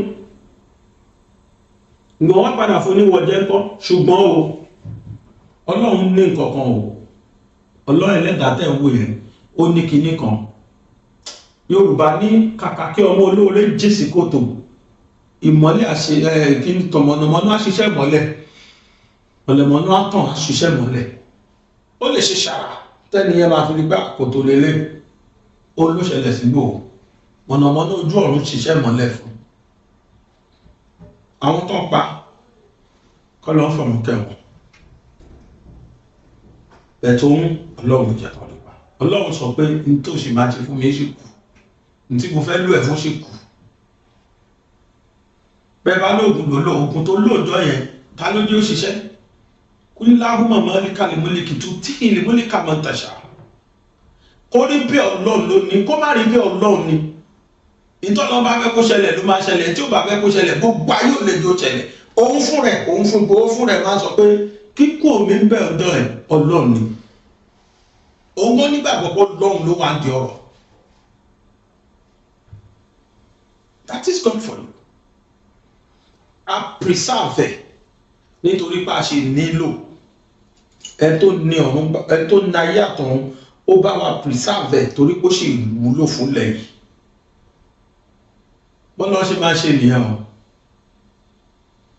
Ìgbọ̀n wá padà fún níwọ̀jẹ́ ńkọ́? Ṣùgbọ́n o, Ọlọ́run ní nǹkan kan o. Ọlọ́run ẹlẹ́dàá tẹ̀ ń wò yẹn, ó ní kinní kan. Yorùbá ní kàkà kí ọmọ olóore jí sí kòtò, ìmọ́lẹ̀ àṣẹ ẹ kí ni, tọmọnàmọ́ná àṣiṣẹ́ ìmọ́lẹ̀, mọ̀lẹ́mọ́ná àtàn àṣiṣẹ́ ìmọ́lẹ̀. Ó lè ṣe ṣàrà tẹ́ni yẹn máa fi rí pé kòtò lélẹ̀. Ó ló ṣẹlẹ̀ sígbò, mọ̀nàmọ́ná ojú ọ̀run ṣiṣẹ́ ìmọ́lẹ̀ fún àwọn tó ń pa kọ́ ló ń fọ̀rùn kẹwọn bẹ́ẹ̀ tó ń. Ọlọ́run jẹ́ kọ́ ló pa. Ọlọ́run sọ pé n tó sì máa ṣe fún mi ṣì kù, n tí mo fẹ́ lò ẹ̀ fún ṣì kù. Bẹ́ẹ̀ bá lóògùn ló lò, oògùn tó lóòjọ́ yẹn, ta ló jẹ́ òṣìṣẹ́? Kúláhùmọ̀ mọ́líkà lè mọ́líkì tó tí lè mọ́líkà mọ́ tàṣà. Kó rí bí Ọlọ́run ló ní, kó má rí bí Ọlọ́run ni. Ìtọ́nà bá fẹ́ kó ṣẹlẹ̀ ló máa ṣẹlẹ̀, tí ó bá fẹ́ kó ṣẹlẹ̀, gbogbo ayé ò lè jó ṣẹlẹ̀. Òun fún rẹ̀, òun fún gbowó fún rẹ̀ máa sọ pé kíkú omi ń bẹ̀ ọ̀dọ̀ ẹ̀, Ọlọ́run ni. Òun ó nígbàgbọ́ pé Ọlọ́run ló wà ń di ọ̀rọ̀. That is God for you. A preserve ẹ̀ nítorí pé a ṣe nílò ẹ tó ní ọ̀run, ẹ tó ní ayé àtọ̀run. Ó bá wa preserve ẹ̀ torí pé ó sì wúlò fúnlẹ̀ yìí. Bọ́lá ṣe máa ṣe nìyẹn o.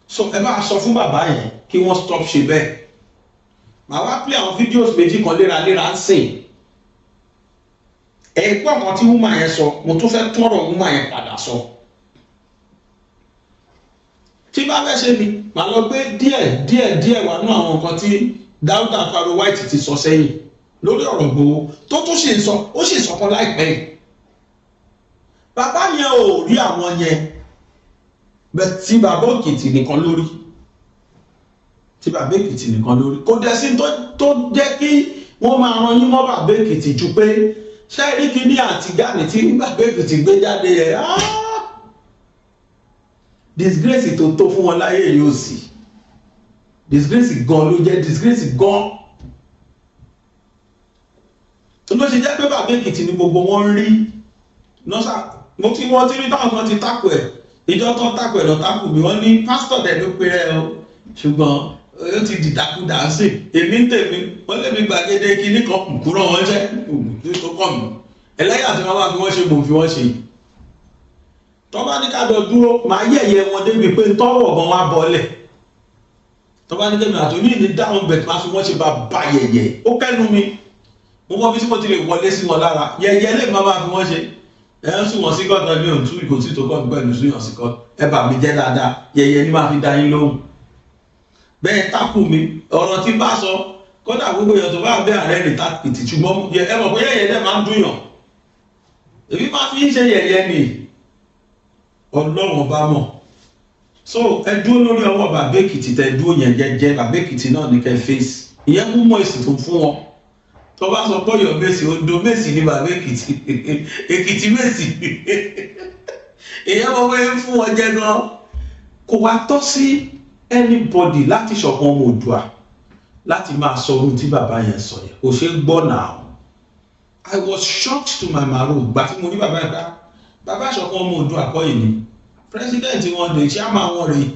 So ẹ bá sọ fún bàbá yẹn kí wọ́n stop ṣe bẹ́ẹ̀. Màá wá play àwọn videos méjì kan léraléra ń sìn. Ẹ̀gbọ́n kan tí woman yẹn sọ, mo tún fẹ́ tún ọ̀rọ̀ woman yẹn padà sọ. Tí bá fẹ́ ṣe mi, màá lọ gbé díẹ̀ díẹ̀ díẹ̀ wà nú àwọn nǹkan tí Dáúdà Faro White ti sọ sẹ́yìn lórí ọ̀rọ̀ Ìgbòho, tó tún sì ń sọ, ó sì sọ kan láìpẹ́ yìí. Bàbá yẹn ò rí àwọn yẹn bẹ́ẹ̀, tí bàbá Òkìtì nìkan lórí, tí bàbá Èkìtì nìkan lórí. Kò dẹ̀ sí tó jẹ́ kí wọ́n máa ran yín mọ́ bàbá Èkìtì ju pé ṣé rí kíní àti Gani tí bàbá Èkìtì gbé jáde yẹn, disgrace tó tó fún wọn láyé yóò sì disgrace gan ló jẹ́, disgrace gan tó ló ṣe jẹ́ pé bàbá Èkìtì ni gbogbo wọn ń rí nọ́sà. Mo ti wọ́n ti rí táwọn kan ti tákù ẹ̀, ìjọ tó tákù ẹ̀ lọ tákù mi. Wọ́n ní pásítọ̀ dẹ̀ ló pe rẹ̀ o, ṣùgbọ́n ó ti dìdàkudà sí. Èmi ń tèmi, wọ́n lé mi gbàgede kíní kan kúrọ̀, wọ́n jẹ́ tó kọ̀ mí ẹlẹ́yà tí wọ́n bá fi wọ́n ṣe, mò ń fi wọ́n ṣe. Tọ́ bá ní ká jọ dúró, màá yẹ̀yẹ́ wọn débi pé tọ́wọ̀ gan wá bọ́lẹ̀. Tọ́ bá ní kémi àti oní ní dáhùn bẹ̀, máa fi wọ́n ṣe bá bá yẹ̀yẹ́. Ó kẹ́nu mi, mo mọ bí tí mo ti lè wọlé sí wọn lára. Yẹ̀yẹ́ lè má máa fi wọ́n ṣe. Ẹ ń sùn wọ́n sí kọ́tà mi ò tú ìkò tí tó kọ́ mi pẹ̀lú sùn yàn sí kọ́. Ẹ bà mí jẹ́ dáadáa, yẹ̀yẹ́ ni máa fi dá yín lóhùn. Bẹ́ẹ̀ tákù mi, ọ̀rọ̀ tí bá sọ, kódà gbogbo èèyàn tó bá bẹ́ ààrẹ ní tákìtì, ṣùgbọ́n ẹ mọ̀ pé yẹ̀yẹ́ dẹ̀ máa ń dùn yàn. Èmi máa fi ń ṣe yẹ̀yẹ́ ni, Ọlọ́run bá mọ̀. So ẹ dúró lórí ọwọ́ bàbá Èkìtì, tẹ dúró yẹn jẹ́jẹ́. Bàbá Èkìtì náà ní kẹ́ fèsì ìyẹn mú mọ́ èsì tó fún wọn. Tó bá sọ pé Ọ̀yọ́ mèsì, Oǹdó mèsì ní bàbá Èkìtì, Èkìtì mèsì, ìyẹn mọ pé ń fún wọn jẹ gan. Kò wá tọ́ sí anybody láti ṣọ̀kan ọmọ Oòduà láti máa sọ ohun tí bàbá yẹn sọ yẹn. Kò ṣeé gbọ́ náà. I was shocked to my marrow gbà tí mo rí bàbá yẹn bá bàbá ṣọ̀kan ọmọ Oòduà kọ́ yìí ni president wọn lè chairman wọn rèé,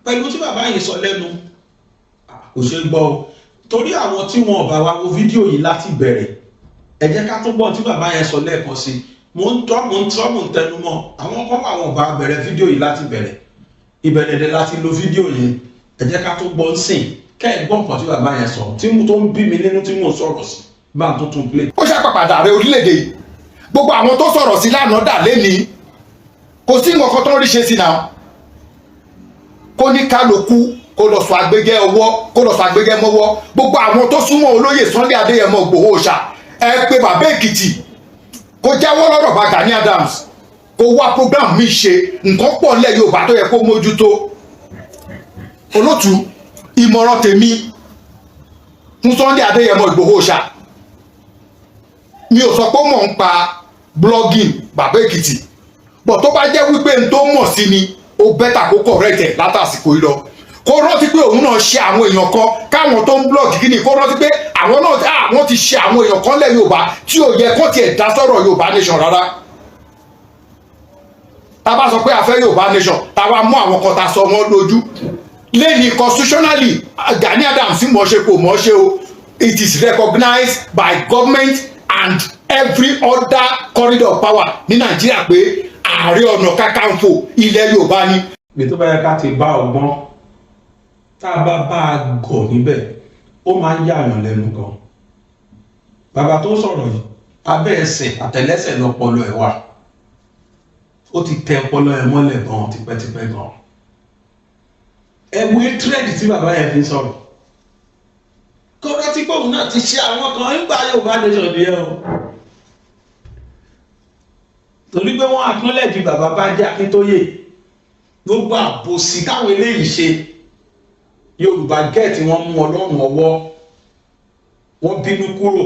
pẹ̀lú tí bàbá yìí sọ lẹ́nu, kò ṣeé gbọ́ o. Torí àwọn tí wọn ò bá wa wo fídíò yìí láti bẹ̀rẹ̀, ẹ jẹ́ ká tún gbọ́ tí bàbá yẹn sọ lẹ́ẹ̀kan sí. Mo ń tọ́, mo ń tọ́, mo ń tẹnu mọ́. Àwọn kan wà, wọn ò bá bẹ̀rẹ̀ fídíò yìí láti bẹ̀rẹ̀. Ìbẹ̀rẹ̀ dẹ̀ láti lo fídíò yẹn. Ẹ jẹ́ ká tún gbọ́ ń sìn, kẹ́ ẹ̀ gbọ́ nǹkan tí bàbá yẹn sọ tí mo tó ń bí mi nínú tí mo sọ̀rọ̀ sí bá ń tuntun play. Ó ṣàpàpàdà ààrẹ orílẹ̀-èdè yìí. Gbogbo àwọn tó sọ̀rọ̀ sí lánàá dà lẹ́ni, kò sí nǹkan tó ń rí ṣe sí náà. Kó ní kálukú kó lọ sọ agbégẹ́ ọwọ́, kó lọ sọ agbégẹ́ mọ́wọ́. Gbogbo àwọn tó súnmọ́ olóyè Sunday Adéyẹmọ Ìgbòho ṣá, ẹ pé bàbá Èkìtì kó jáwọ́ lọ́rọ̀ bá Gani Adams, kó wá program mi ṣe. Nǹkan pọ̀ nílẹ̀ Yorùbá tó yẹ kó mójútó. Olótú, ìmọ̀ràn tèmi fún Sunday Adéyẹmọ Ìgbòho ṣá, mi ò sọ pé ó mọ̀ ń pa blogging bàbá Èkìtì bọ̀. Tó bá jẹ́ wípé n tó mọ̀ sí ni, ó better kó correct ẹ̀ látàsìkò yìí lọ. Kó rántí pé òun náà ṣe àwọn èèyàn kan káwọn tó ń blog kí ni. Kó rántí pé àwọn náà, àwọn ti ṣe àwọn èèyàn kan lẹ̀ Yorùbá tí ò yẹ kó tiẹ̀ dá sọ̀rọ̀ Yorùbá nation rárá. Tá a bá sọ pé a fẹ́ Yorùbá nation, tá a wá mú àwọn kan tá a sọ wọ́n lójú lẹ́ni. Constitutionally, Gani Adams mọ̀ ṣe, kò mọ̀ ṣe o, it is recognized by government and every other corridor of power ní Nàìjíríà pé Ààrẹ Ọ̀nà Kakanfò ilẹ̀ Yorùbá ni. Ibi tó bá yẹ ká ti bá ọgbọ́n, tá a bá bá a gọ̀ níbẹ̀, ó máa ń yààyàn lẹ́nu gan. Bàbá tó sọ̀rọ̀ yìí, abẹ́ ẹsẹ̀ àtẹlẹsẹ̀ lọ́pọlọ ẹ̀ wà. Ó ti tẹ ọpọlọ ẹ̀ mọ́lẹ̀ gan tipẹ́tipẹ́ gan. Ẹ wo hatred tí bàbá yẹn fi sọ̀rọ̀. Kọ́rọ́ tí kóun náà ti ṣe àwọn kan nígbà Yorùbá nation nìyẹn o, torí pé wọ́n acknowledge bàbá Bánjí Akíntóyè. Gbogbo àbòsí táwọn eléyìí ṣe, Yorùbá gẹ́ẹ̀tì wọ́n mú ọlọ́run ọwọ́, wọ́n bínú kúrò.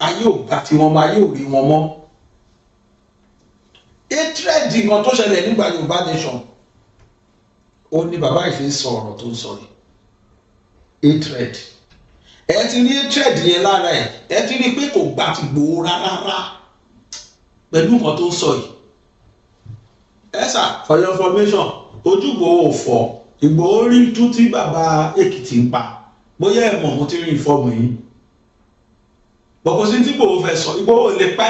Ayé ò gbà tí wọ́n máa, ayé ò rí wọn mọ́. Hatred nǹkan tó ṣẹlẹ̀ nígbà Yorùbá nation, ó ní bàbá yìí fi ń sọ ọ̀rọ̀ tó ń sọ yìí. Hatred, ẹ ti rí hatred yẹn lára ẹ. Ẹ ti rí pé kò gbà ti Ìgbòho rárá pẹ̀lú nǹkan tó ń sọ yìí. Ẹ sà, for your information, ojú Ìgbòho ò fọ́. Ìgbòho rí tú tí bàbá Èkìtì ń pa. Bóyá ẹ mọ̀, mo ti rí ìfọ́ọ̀mù yìí bọ̀kọ̀ sí tí Ìgbòho fẹ́ sọ. Ìgbòho lè pa.